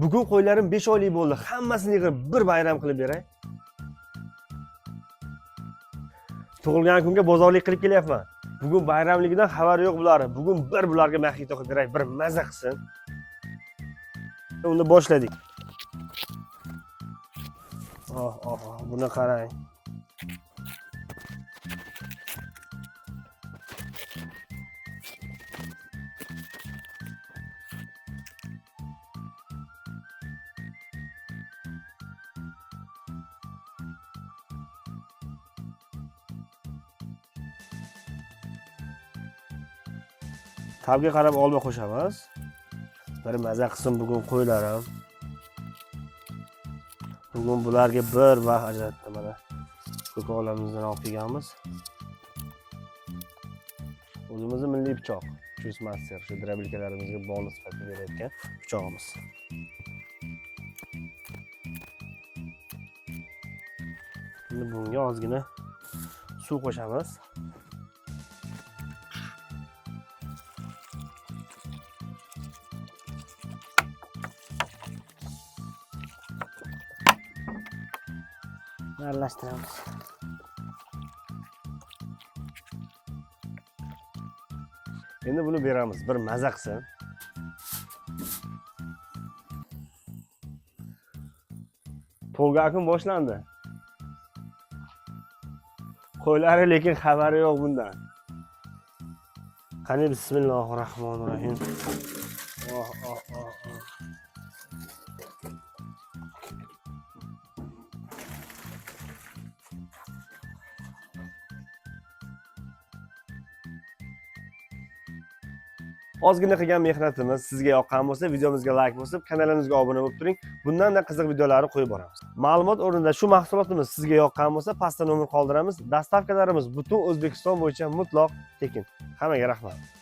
Bugun qo'ylarim 5 oylik bo'ldi. Hammasini yig'ib bir bayram qilib beray. Tug'ilgan kunga bozorlik qilib kelyapman. Bugun bayramligidan xabari yo'q bularni. Bugun bir bularga maxito qilib beray, bir maza qilsin. Unda boshladik. Oh, oh, oh, buni qarang. Tabga qarab olma qo'shamiz. Bir maza qilsin bugun qo'ylarim. Bugun bularga bir vaqt ajratdim mana. Ko'kolamizdan olib kelganmiz. O'zimizni milliy pichoq, Juice Master, shu drabilkalarimizga bonus sifatida berayotgan pichog'imiz. Endi bunga ozgina suv qo'shamiz. Aralashtiramiz. Endi buni beramiz, bir maza qilsin. To'lgan kun boshlandi. Qo'ylari lekin xabari yo'q bundan. Qani bismillahirrohmanirrohim. Oh, oh, oh, oh. Ozgina qilgan mehnatimiz sizga yoqqan bo'lsa, videomizga like bosib, kanalimizga obuna bo'lib turing. Bundan-da qiziq videolarni qo'yib boramiz. Ma'lumot o'rnida shu mahsulotimiz sizga yoqqan bo'lsa, pastda nomer qoldiramiz. Dastavkalarimiz butun O'zbekiston bo'yicha mutlaq tekin. Hammaga rahmat.